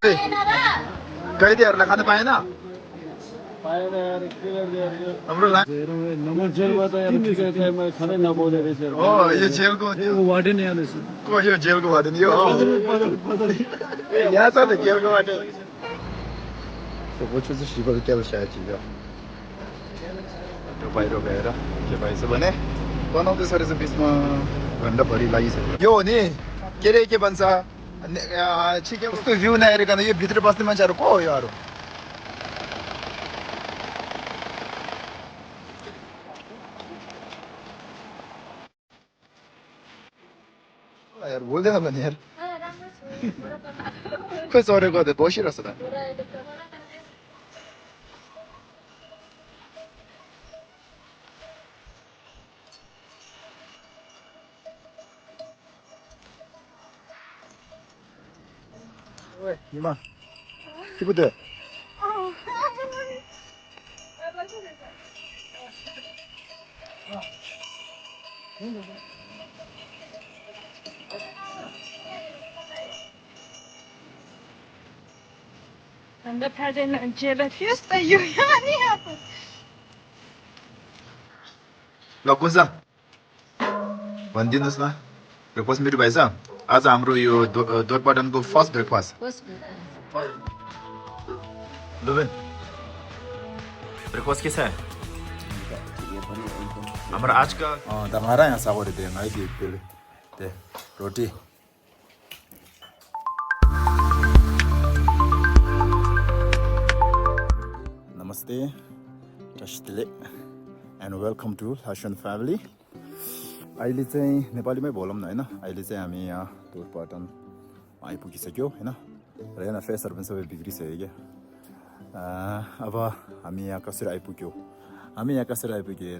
कैदीहरूलाई खान पाएन हाम्रो खानै नपाउँदो रहेछ हो यो जेलको वार्डन यहाँ रहेछ को यो जेलको वार्डन यो यहाँ छ त जेलको वार्डन 我就是媳妇儿掉了下去了。रोपाइरो गएर के भएछ भने बनाउँदै सरेछ बिचमा घन्टाभरि लागिसक्यो यो हो नि के रे के भन्छ ठिकै कस्तो भ्यू नहेरिकन यो भित्र बस्ने मान्छेहरू को हो योहरू यार बोल्दैन भने यार खोइ चढेको बसिरहेछ त 니마 기쁘대 And the president refused the union. लकुसा भनिदिनुहोस् न ब्रेकफास्ट मेरो भाइ छ आज हाम्रो यो दोरपाटनको फर्स्ट ब्रेकफास्ट लुबेन ब्रेकफास्ट के छ हाम्रो आज का हमारा यहाँ सागोरे दे नाइ दे पहले दे रोटी नमस्ते रस्तिले एन्ड वेलकम टु लासन फ्यामिली अहिले चाहिँ नेपालीमै बोलौँ न हैन अहिले चाहिँ हामी यहाँ दोरपाटन आइपुगिसक्यो हैन र यहाँ फेसहरु पनि सबै बिग्रिसक्यो क्या अब हामी यहाँ कसरी आइपुग्यो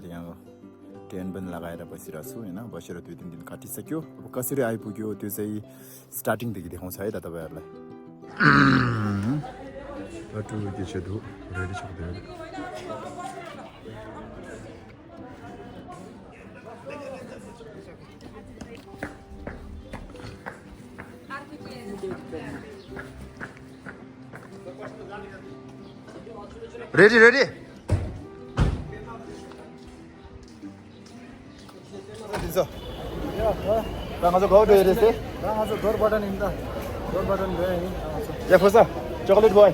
यहाँ टेन्ट पनि लगाएर बसिरहेको छु हैन बसेर 2-3 दिन काटिसक्यो अब कसरी आइपुग्यो त्यो चाहिँ स्टार्टिङदेखि देखाउँछ है त तपाईहरुलाई बाटो के छ दु रेडी छ रेडी रेडी दिन्छ राङाजो गाउँ दे रेसे राङाजो दोरपाटन हिँड्दा दोरपाटन गए नि या फोसा चॉकलेट बॉय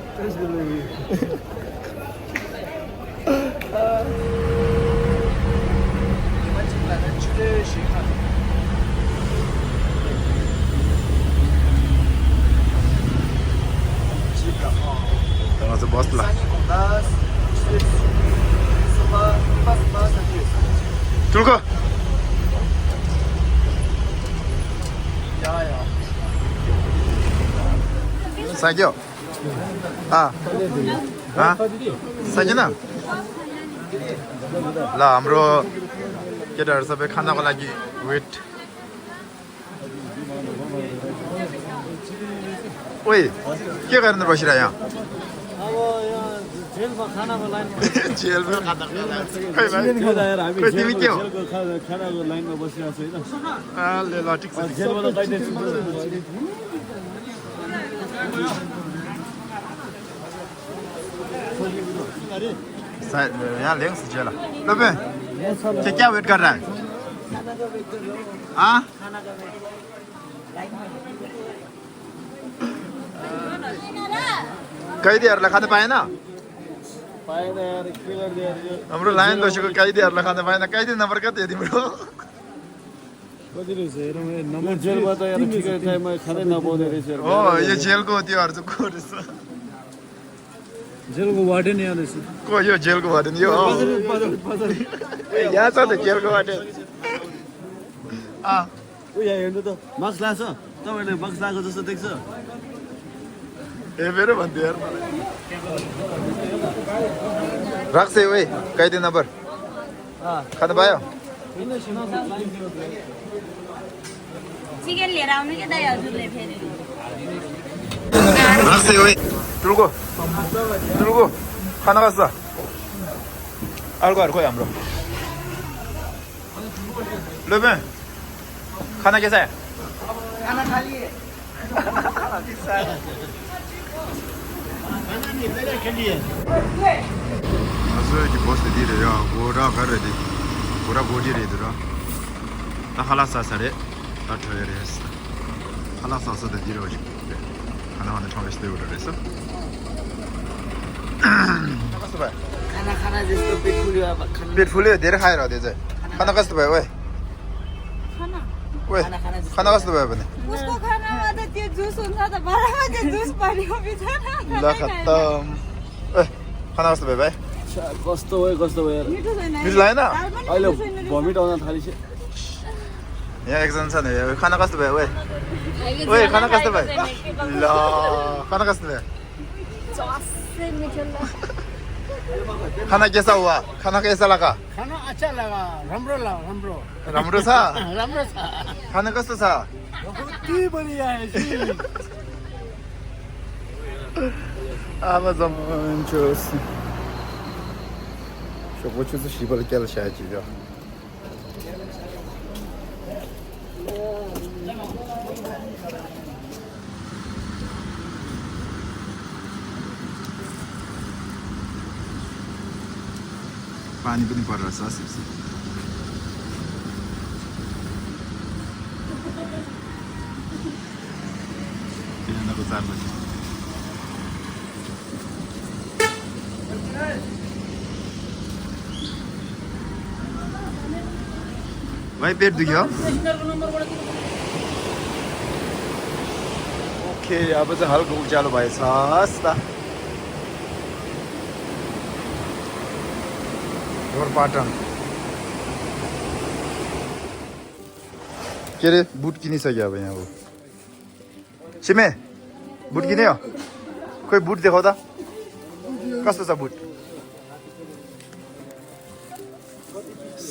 राङाजो बसला tulko साग्यो साग्यो न ल हाम्रो केटाहरु सबै खानाको लागि वेट ओइ के गर्न बसिरा यहाँ जेलमा खानाको लाइन जेलमा खानाको लाइन खै भाइ हामी तिमी के हो खानाको लाइनमा बसिरहेको छु हैन ले ल ठिक छ जेलमा त कहिले यहाँ लेंगे जेला लोबे क्या वेट कर रहा है हाँ कैदीहरूलाई खान पाएन हाम्रो लाइन बसेको कैदीहरूलाई खान पाएन कैदी नम्बर कति हो तिम्रो जेलमा त यार ठिकै टाइममा खानै नपाउँदो रहेछ हो यो जेलको त्योहरू चाहिँ को रहेछ जेलको वार्डन यहाँ रहेछ को यो जेलको वार्डन यो यहाँ छ त जेलको वार्डन उ यहाँ हेर्नु त मास्क लाग्छ तपाईले मास्क लगाएको जस्तो देख्छ ए मेरो भन्थ्यो यार मलाई राख्छ ओए कैदी नम्बर खान पायो चिकन लिएर आउनु के दाइ हजुरले फेरि राख्छ ओए तुलको खाना खान्छ अर्कोहरू खोइ हाम्रो लो बे खाना कैसा है खाना खा लिए चलिए हजुर कि बस्दै दिएर यो गोरा गरेर दि गोरा गोजी रे दरा ता खलास सारे अठो रे यस्तो खलास सास त दिएर हो खाना खाने ठाउँ यस्तै एउटा रहेछ कस्तो भयो खाना खाना जस्तो पेट फुल्यो अब खाना पेट फुल्यो धेरै खाएर हो त्यो चाहिँ खाना कस्तो भयो ओए खाना ओए खाना कस्तो भयो भने उसको खानामा त त्यो जुस हुन्छ त बाह्रमा त्यो जुस पर्यो बिचरा ल खत्तम ए खाना कस्तो भयो भाइ कस्तो भयो मिठो छैन मिठो लागेन अहिले भमिट आउन थालिसक्यो यहाँ एकजना छ नि खाना कस्तो भयो ओए ओए खाना कस्तो भयो ल खाना कस्तो भयो खाना कैसा हुआ खाना कैसा लगा खाना अच्छा लगा राम्रो राम्रो छ राम्रो छ खाना कस्तो छ कति बढिया है अब जमन्चोस Что хочется шибал келшать тебя. पानी पनि परिरहेछ सिप्सी बिहानको 4 बजे भाइ पेट दुख्यो ओके अब चाहिँ हल्का उज्यालो भएछ हस् त ढोरपाटन के अरे बुट किनिसक्यो अब यहाँ हो सिमे बुट किन्यो खोइ बुट देखाउ त कस्तो छ बुट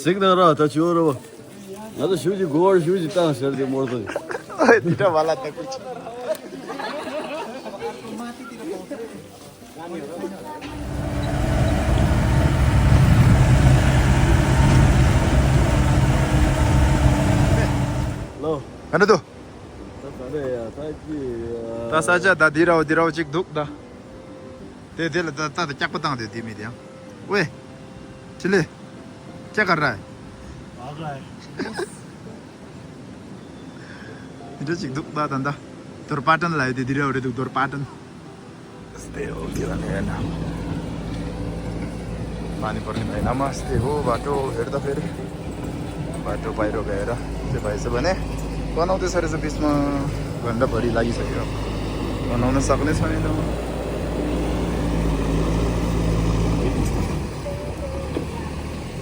सिक्दा र त चियो र अब शिवजी गोड शिवजी त सर्दी मोड्छ दुईटा वाला त कुछ लो हेर्नु त अरे ताकि तासाजा दा दिराउ चिक दुख दा दे ता क्या पता दे धीमे दिया ओए चले क्या कर रहा है भाग रहा है itu cik duk da tanda Dhorpatan lah itu dira udah Dhorpatan stay हो त्यो हैन पानी पर्ने भएन नमस्ते हो बाटो हेर्दा फेरि बाटो बाहिर गएर के भएछ भने बनाउँदैछ रहेछ बिचमा घन्टाभरि लागिसक्यो बनाउन सक्ने छैन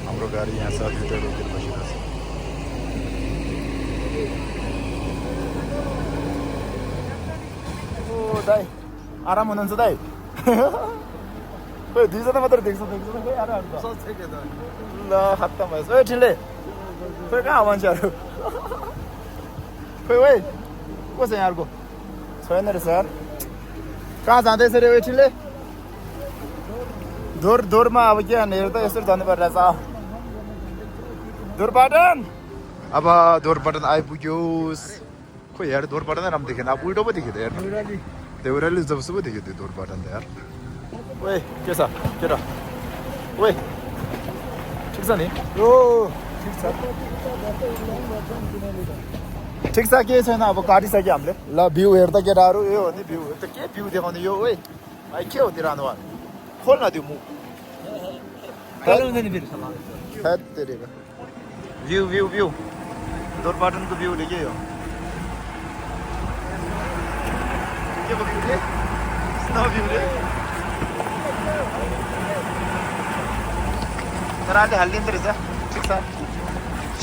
हाम्रो गाडी यहाँ छ भित्र रोकेर बसिरहेछ दाइ आराम हुनुहुन्छ दाइ खोइ दुईजना मात्र देख्छ खोइ आराम ल खत्तम भएछ ओइ ठिले खोइ कहाँ हो मान्छेहरू खोइ ओइ को छ यहाँ अर्को छैन रहेछ यार कहाँ जाँदैछ रे ओइ ठिले दोरमा अब के हाने हेर त यसरी जानु परिरहेछ ढोरपाटन अब ढोरपाटन आइपुग्योस् खोइ यार ढोरपाटन राम्रो देखेन अब उल्टो पो देख्यो त यार देउराली जबसो पो देख्यो त्यो ढोरपाटन त यार ओए के छ केटा ओए ठिक छ नि ओ ठिक छ ठिक छ के छैन अब काटिसक्यो हामीले ल भ्यू हेर्दा केटाहरू यो हो नि भ्यू त के भ्यू देखाउने यो ओए भाइ के हो त्यो रहनु खोल न त्यो मुख भ्यू ढोरपाटनको भ्यू देख्यो यो के भ्यू रे स्नो भ्यू रे तर अहिले हालिदिँदो रहेछ ठिक छ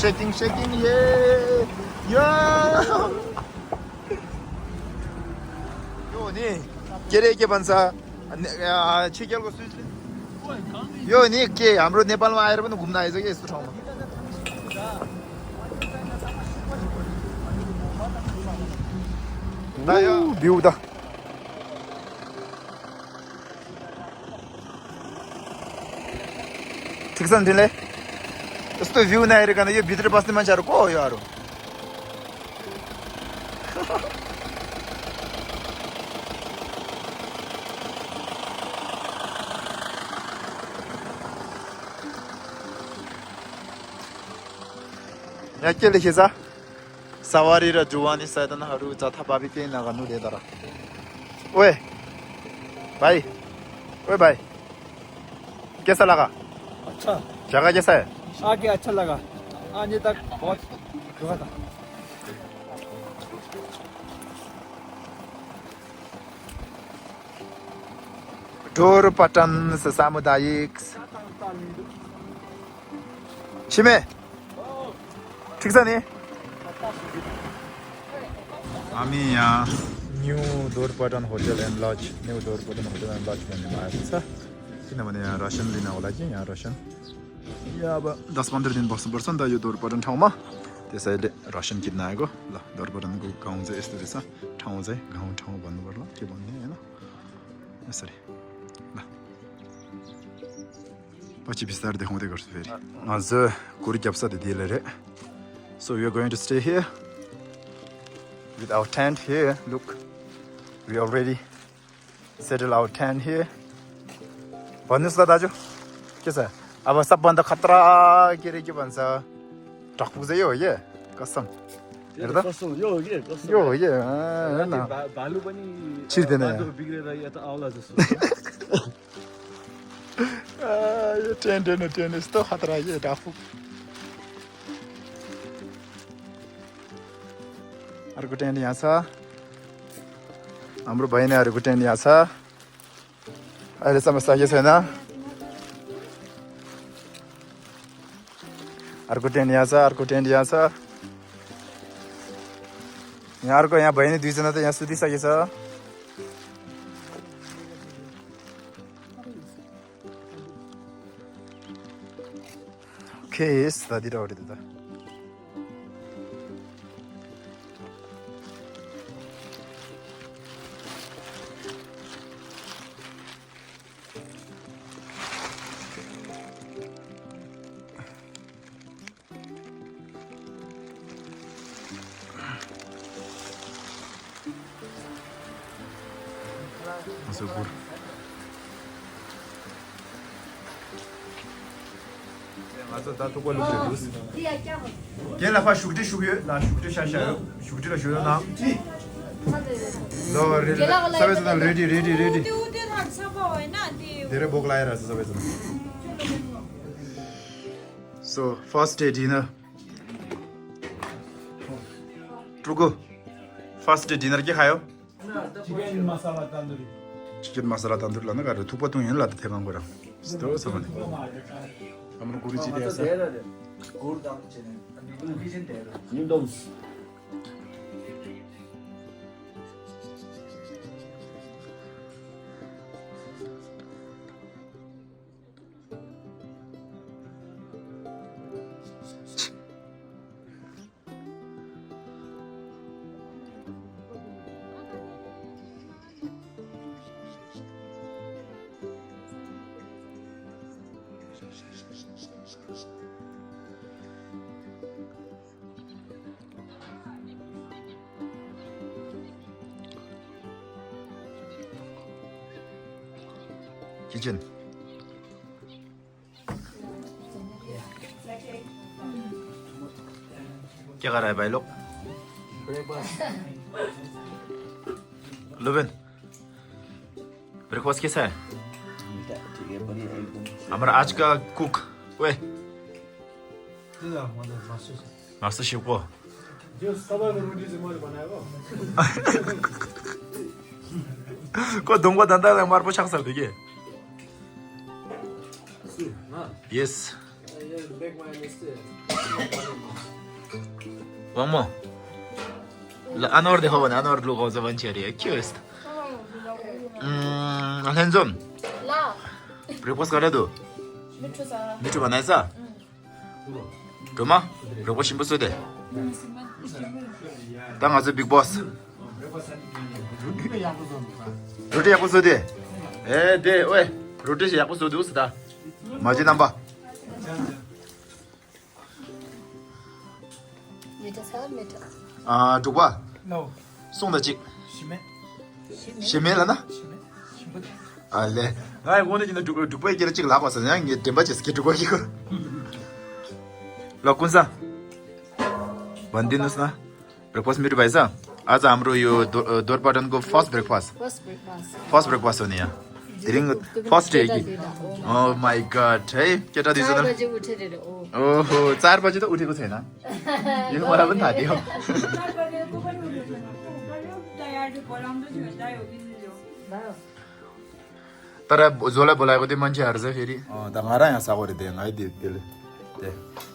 सेकिङ यो हो नि के रे के भन्छ छिकेलको स्विच यो नि के हाम्रो नेपालमा आएर पनि घुम्न आएछ कि यस्तो ठाउँमा भ्यू त ठिक छ नि तिमीले यस्तो भ्यू नहेरिकन यो भित्र बस्ने मान्छेहरू को हो योहरू यहाँ के लेखेछ सवारी र जुवानी साधनहरू जथाभावी केही नगर्नु रे तर ओए भाई भाई कैसा लगा अच्छा जगह कैसा है आगे अच्छा लगा आने तक बहुत दुआ था ढोरपटन सामुदायिक छिमे ठिक छ नि हामी यहाँ न्यू ढोरपटन होटल एन्ड लज भन्नेमा आएको छ किनभने यहाँ रासन लिन होला कि यहाँ रासन यहाँ अब 10-15 दिन बस्नुपर्छ नि त यो ढोरपटन ठाउँमा त्यसैले रासन किन्न आएको ल ढोरपटनको गाउँ चाहिँ यस्तो रहेछ ठाउँ चाहिँ गाउँ भन्नु पर्ला के भन्ने होइन यसरी ल पछि बिस्तारै देखाउँदै गर्छु फेरि हजुर कुरी क्याप्छ दिदीले रे so we are going to stay here with our tent here. Look, we already settle our tent here. भन्नुस् त दाजु के छ अब सबभन्दा खतरा के रे के भन्छ टकपुक चाहिँ यो हो के कसम हेर्दा यो हो के यो हो के हैन भालु पनि छिर्दैन बिग्रेर यता आउला जस्तो यो टेन्ट यस्तो खतरा के टकपुक अर्को टेन्ट यहाँ छ हाम्रो बहिनीहरूको टेन्ट यहाँ छ अहिलेसम्म सकेको छैन अर्को टेन्ट यहाँ छ यहाँ अर्को यहाँ बहिनी दुईजना त यहाँ सुतिसकेछ ओके दादी र अरे त Super. Asta datul cu lucruri dus. Chiar la faci șucte la șucte și așa, șucte la șucte na. No, सबैजना रेडी त्यो थाक्छ पो हैन त्यो धेरै भोक लागेर छ सबैजना सो फर्स्ट डे डिनर ट्रुको फर्स्ट डे डिनर के खायो चिकन मसाला तन्दुरी लानु गरेर थुप्रो तु यहाँ लाँदा थियो कुरा यस्तो छ भने हाम्रो गुरुजी त्यहाँ छ किचन क्या कर रहा है भाई लोग लुबिन ब्रेकफास्ट कैसा है हमारा आज का कुक वे मास्टर शेफ को को तुमको धंधा हमारे पर शख्स देखिए Yes. One more. Anor देखो बना anor लोग और जवान चेहरे क्यों इस? Handsome. ला Breakfast करे दो. मिठू बनाए सा? कमा? Breakfast सिंपल सोते. तंग आज big boss. रोटी याकू सोते. दे ओए रोटी से याकू सोते उसदा. 마지 남바. 아, 두바. No. 송다직. 심해. 시메라나? 알레. 아이 오늘 진짜 두바에 길을 찍으러 나왔어. 그냥 이게 덴바지 스케 두바 이거. 러군사. भनिदिनुहोस् न ब्रेकफास्ट मिठो भएछ आज हाम्रो यो दोरपाटनको फर्स्ट ब्रेकफास्ट हो नि यहाँ धिरिङ फर्स्ट डे कि ओ माई गड है केटा दुईजना ओहो 4 बजे त उठेको छैन यो मलाई पनि थाहा थियो तर जसलाई बोलाएको थियो मान्छेहरू चाहिँ फेरि दङ्गारा यहाँ सागोरी दिएन है त्यसले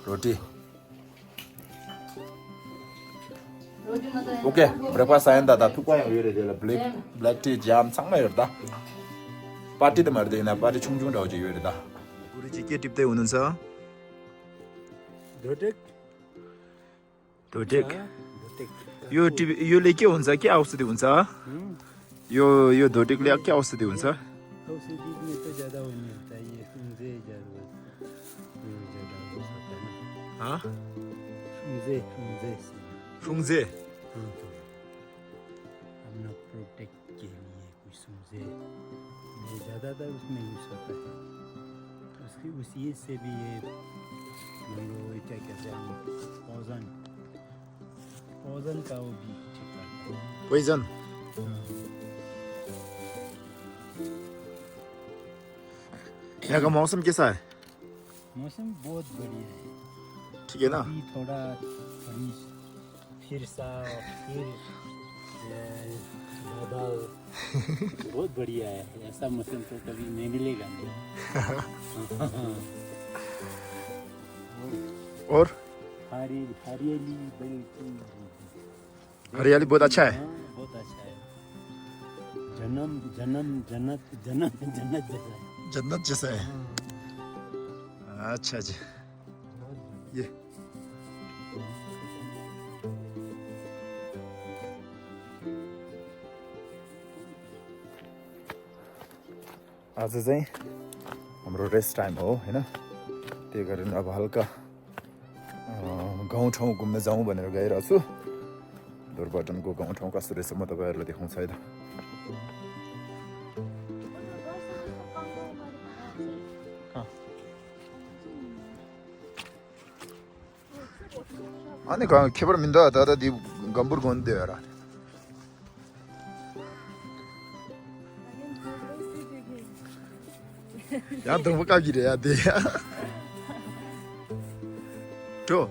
रोटी ओके ब्रेकफास्ट आयो नि त थुक्पा यो ब्ल्याक टी जाम सँगै हेर्दा पार्टी त मार्दैन पार्टी छुङछुङ ठाउँ चाहिँ यो हेर्दा गुरुजी के टिप्दै हुनुहुन्छ ढोटेक यो योले के हुन्छ के औषधि हुन्छ यो ढोटेकले के औषधि हुन्छ औषधि में तो ज़्यादा वो नहीं होता ये फुंजे ज़्यादा हाँ फुंजे फुंजे फुंजे अपना प्रोटेक्ट के लिए कुछ फुंजे ये ज़्यादातर उसमें यूज़ होता है उसकी उसी से भी ये मंगो क्या कहते हैं पॉजन का वो भी चेक करता है पोइजन यहाँ का मौसम कैसा है मौसम बहुत बढ़िया है ठीक है ना अभी थोड़ा फिर सा फिर बादल बहुत बढ़िया है ऐसा मौसम तो कभी नहीं मिलेगा नहीं और हरियाली हरियाली बहुत अच्छा है बहुत अच्छा है जन्नत जैसा है जन्नत जैसा है अच्छा जी ये आज चाहिँ हाम्रो रेस्ट टाइम हो हैन त्यही कारण अब हल्का गाउँठाउँ घुम्न जाउँ भनेर गइरहेको छु दोरपाटनको गाउँठाउँ कस्तो रहेछ म तपाईँहरूलाई देखाउँछु है त 아니 개발 민다 다다 니 간부르 건데 알아 야 너무 까기래 돼 줘.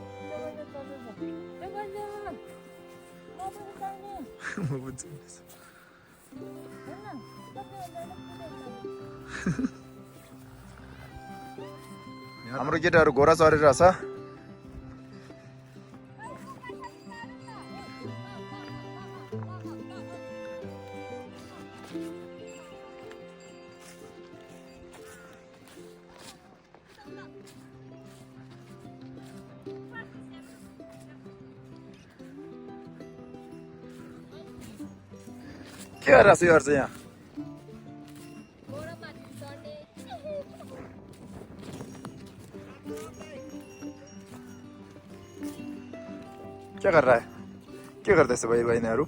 뭐 무슨 हाम्रो केटाहरू घोडा चढेर छ के गरेर यो चाहिँ यहाँ क्या कर रहा है क्या करते हैं भाई बहिनीहरू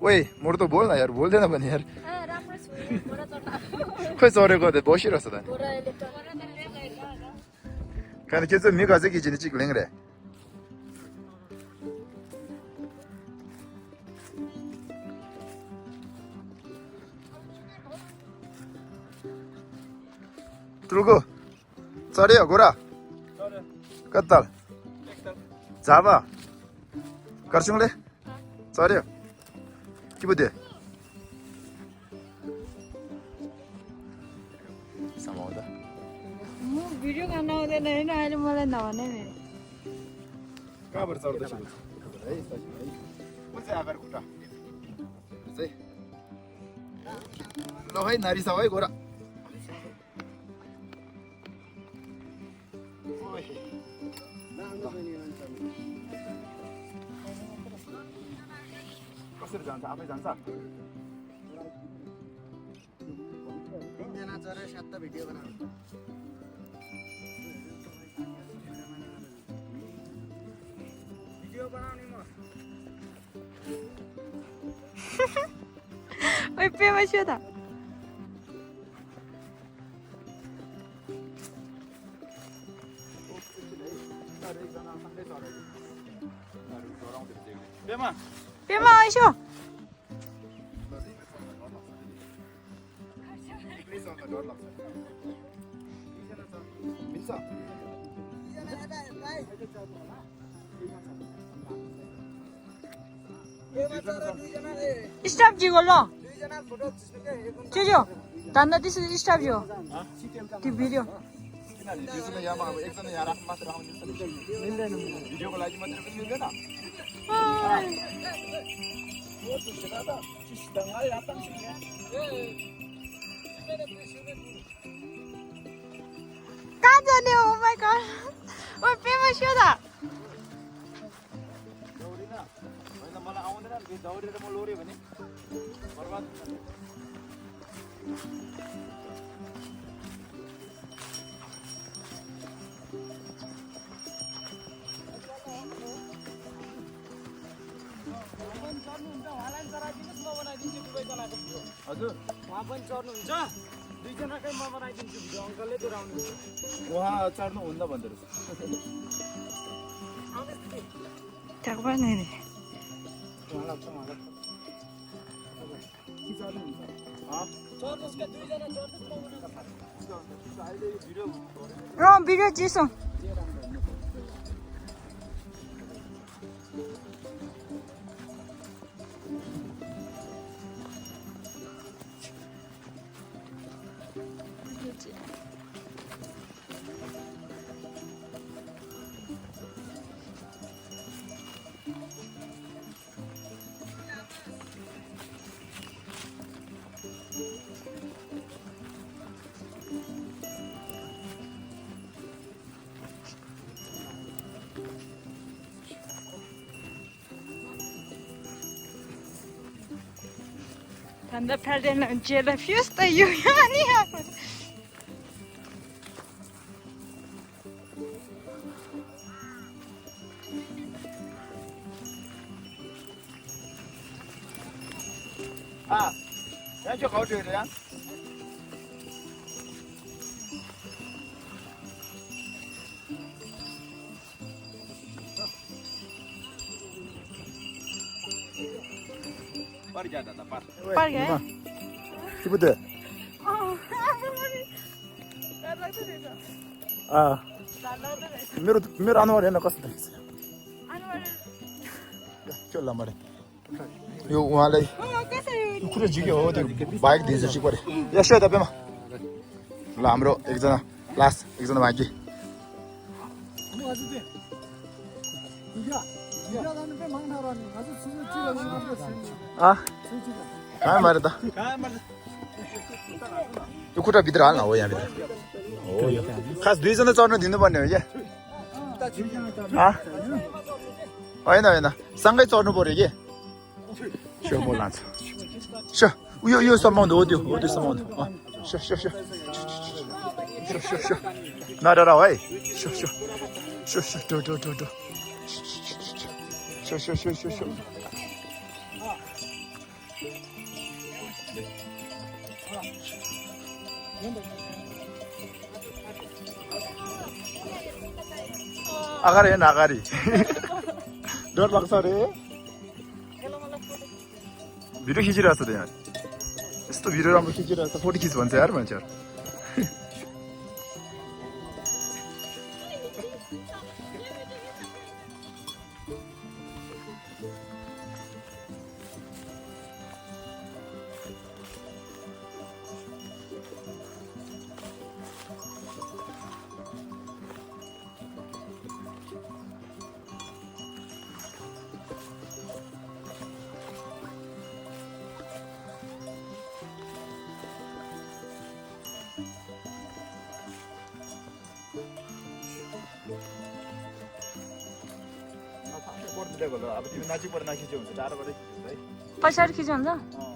ओए मोर त बोल न यार बोल्दैन भने यार खोइ चढेको त बसिरहेछ त कारण के चाहिँ मिगा चाहिँ किचिनी चिक लेङ रे तुलको चढ्यो घोडा कत्ताल झापा कर्सिङले चढ्यो के बुझ्यो समाउँदा म भिडियो गर्न आउँदैन हैन अहिले मलाई नभने नि कहाँबाट चढ्दैछ है कुन चाहिँ आकार खुट्टा चाहिँ ल है नारी छ है घोडा कसरी जान्छ आफै जान्छ तीनजना चढेर 7 भिडियो बनाउनु भिडियो बनाउने म ओइ पेमा छु त एकजना पेमा आइसो स्टाफ जी बोलो चुजो धन्दा दिस स्टाफ जो त्यो भिडियो यसमा यहाँ अब एकजना यहाँ राख्नु मात्र आउने मिल्दैन भिडियोको लागि मात्र पनि मिल्दैन कहाँ जाने हो माय गॉड ओ पेमा सोधा दौडिन होइन मलाई आउँदैन दौडेर म लोड्यो भने बर्बाद हजुर उहाँ पनि चढ्नुहुन्छ दुईजनाकै म बनाइदिन्छु भिडियो अङ्कलले दोहोऱ्याउनुहुन्छ उहाँ चढ्नु हुन्न भन्दो रहेछ त्यहाँ पनि नि चढ्नुहोस् क्या दुईजना चढ्नुहोस् म बनाइदिन्छु र भिडियो चिसो Tanda perdenin önce fios da yiyor yani ya. यहाँ चाहिँ खौटी हेरेर यहाँ Par gaya. Seperti मेरो अनुहार हेर्न कस्तो देखिन्छ के होला मैले यो उहाँलाई कुरो जिग्यो हो त्यो बाइक दिन्छ चाहिँ परे यसो यता पेमा ल हाम्रो एकजना लास्ट एकजना बाँकी कहाँ मारे त यो खुट्टा भित्र हाल्न हो यहाँभित्र हो यो खास दुईजना चढ्नु दिनुपर्ने हो क्या होइन होइन सँगै चढ्नु पर्यो कि स्यो म लान्छु स्यो उयो यो समाउनु हो त्यो समाउनु स्यो स्यो स्यो स्यो स्यो नडर है स्यो स्यो स्यो स्यो टो टो टो टो स्यो स्यो स्यो स्यो स्यो अगाडि हेर्न अगाडि डर लाग्छ अरे भिडियो खिचिरहेको छ त यहाँ यस्तो भिडियो राम्रो खिचिरहेको छ फोटो खिच भन्छ यार मान्छेहरू अब तिमी नजिकबाट नखिच्यो हुन्छ टाढोबाट खिच्छ है पछाडि खिच्यो हुन्छ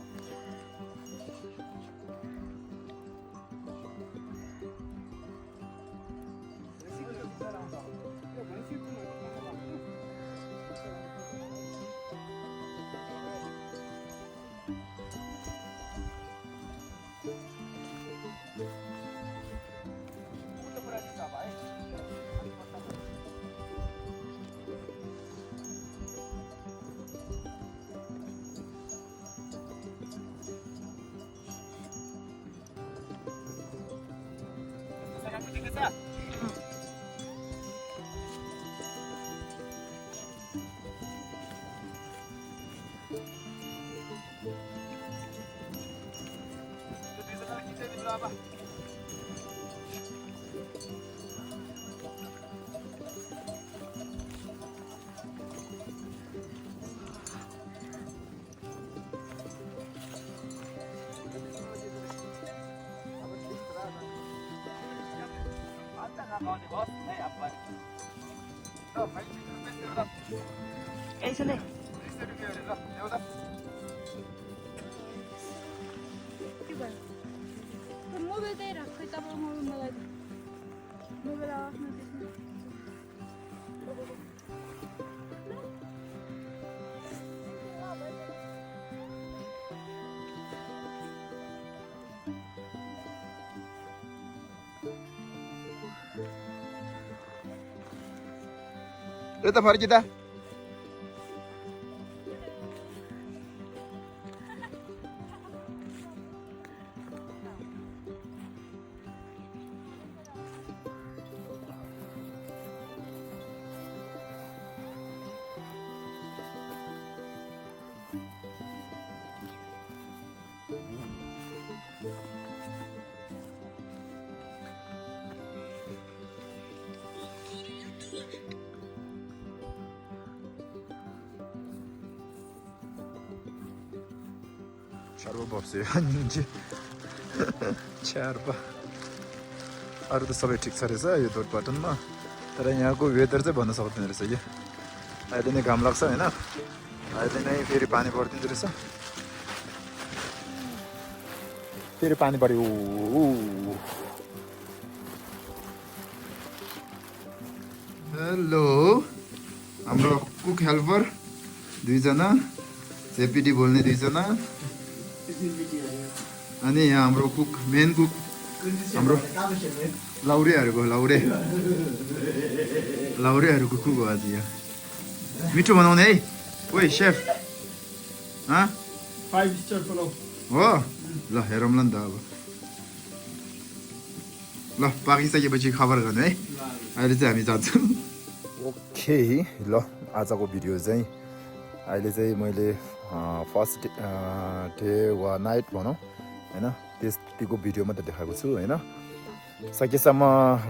यसले के भयो मोबाइल चाहिँ राख्दै त मलाई मोबाइल आफ्नो त्यसमा यता फर्किँदा सर्व बस्यो अनि छ्यार्पा अरू त सबै ठिक छ रहेछ यो दोटपाटनमा तर यहाँको वेदर चाहिँ भन्न सक्दैन रहेछ कि अहिले नै घाम लाग्छ होइन अहिले नै फेरि पानी परिदिँदो रहेछ फेरि पानी पऱ्यो हेलो हाम्रो कुक हेल्पर दुईजना जेपिडी बोल्ने दुईजना अनि यहाँ हाम्रो कुक मेन कुक हाम्रो लाउरेहरूको कुक हो आज यहाँ मिठो बनाउने है ओइ सेफ 5 स्टार बनाऊ हो ल हेरौँ ल नि त अब ल पाकिसकेपछि खबर गर्ने है अहिले चाहिँ हामी जान्छौँ ओके ल आजको भिडियो चाहिँ अहिले चाहिँ मैले फर्स्ट डे वा नाइट भनौँ होइन त्यतिको भिडियो मात्रै देखाएको छु होइन सकेसम्म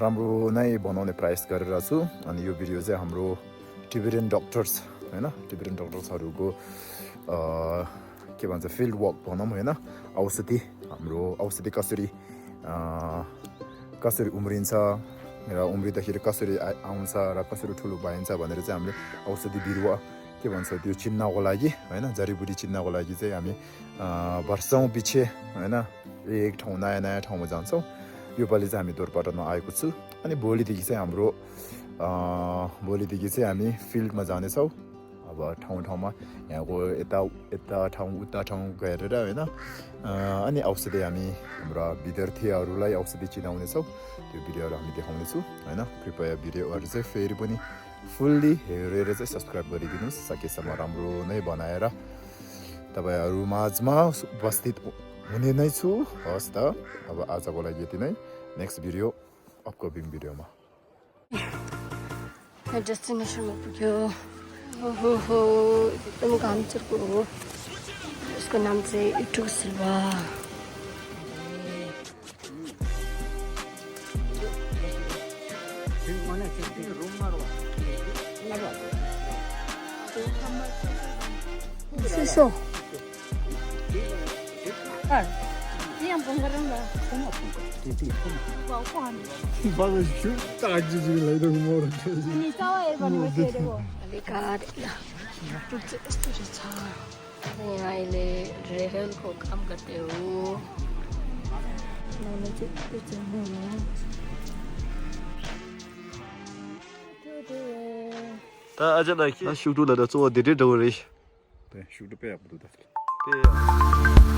राम्रो नै बनाउने प्रयास गरेर छु अनि यो भिडियो चाहिँ हाम्रो टिबेरियन डक्टर्स होइन टिबेरियन डक्टर्सहरूको के भन्छ फिल्ड वर्क भनौँ होइन औषधि हाम्रो औषधि कसरी उम्रिन्छ र उम्रिँदाखेरि कसरी आउँछ र कसरी ठुलो भइन्छ भनेर चाहिँ हामीले औषधि बिरुवा के भन्छ त्यो चिन्नको लागि होइन जडीबुटी चिन्नको लागि चाहिँ हामी वर्षौँ पछि होइन एक ठाउँ नयाँ ठाउँमा जान्छौँ योपालि चाहिँ हामी दोरपाटनमा आएको छु अनि भोलिदेखि चाहिँ हामी फिल्डमा जानेछौँ अब ठाउँमा यहाँको यता ठाउँ उता ठाउँ गएर होइन अनि औषधि हामी हाम्रा विद्यार्थीहरूलाई औषधि चिनाउनेछौँ त्यो भिडियोहरू हामी देखाउनेछु होइन कृपया भिडियोहरू चाहिँ फेरि पनि फुल्ली हेरेर चाहिँ सब्सक्राइब गरिदिनुहोस् सकेसम्म राम्रो नै बनाएर तपाईँहरू माझमा उपस्थित हुने नै छु हस् त अब आजको लागि यति नै नेक्स्ट भिडियो अपकमिङ भिडियोमा डेस्टिनेसनमा पुग्यो हो एकदम घाम चर्को हो यसको नाम चाहिँ इटो सिल्भा Susu. Yang penggeram lah. Bagus juga tak jujur lah itu humor. Ni tahu ya kan macam itu. Alikat lah. Itu cerita. यहाँ अहिले रेहेलको काम गर्दै हो大家来看，修图来的做的这种人，对，修的不要不多的。对呀。